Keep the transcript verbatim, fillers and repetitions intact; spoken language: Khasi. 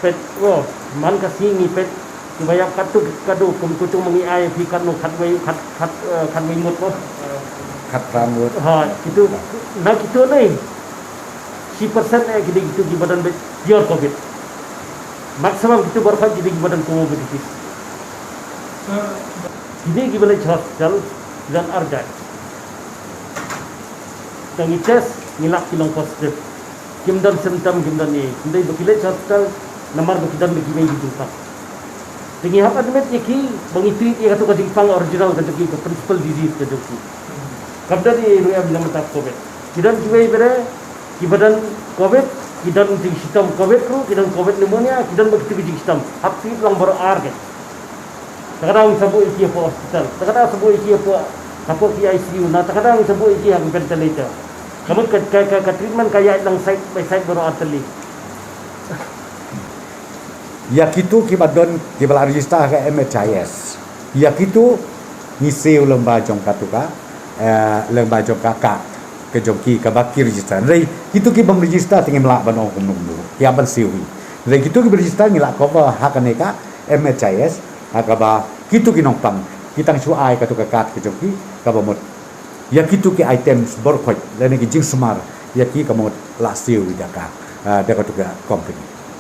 Peit, wo, man ka sngi ngi peit, ki ba ïap katto katto, kum kito ma ngi ai phi katno, khatwei, khat, khat, eh, khatwei ngut mo. Khatphra ngut. Ha, kito, na kito ne. Shi percent eh ki dei kito ki ba don beit pure covid. Maximum kito baroh ki dei ki ba don comorbidities. Ki dei ki ba leit hospital, ki don ar jait. Tang ngi test, ngi lap ki long positive. Kim don symptom, kim don ei. Hynrei ba ki leit hospital, namar ba ki don ba ki mei ki jingpang. Te ngi hap admit ïa ki, ba ngi treat ïa kato ka jingpang original ka jong ki, ka principal disease ka jong ki. Kam don ei ruh ïa ba long mynta covid. Ki don kiwei pat de, ki ba don covid, ki don jingshitom covid ruh, ki don covid pneumonia, ki don bad kito ki jingshitom. Hap treat lang baroh ar ki. Ta ka daw ngi sa buh ïa ki hapoh hospital. Ta ka daw sa buh ïa ki hapoh, hapoh ki I C U. Na ta ka daw ngi sa buh ïa ki ha ventilator. Ka mut ka, ka, ka, ka treatment ka ïaid lang side by side baroh ar tylli. Ïa kito ki ba don, ki ba la register ha ka M H I S. Ïa kito ngi siew lyngba jong kato ka, eh, lyngba jong ka card ka jong ki kaba ki register. Hynrei kito ki bym register te ngim lah ban ong kumno kumno. Ki hap ban siew hi. Hynrei kito ki ba register ngi la cover ha kane ka M H I S, ha kaba kito ki nongpang ki tang shu ai kato ka card ka jong ki kaba mut ïa kito ki items baroh khoit lane ki jingsumar ïa ki ka mut la siew hi da ka, ah, da kato ka company.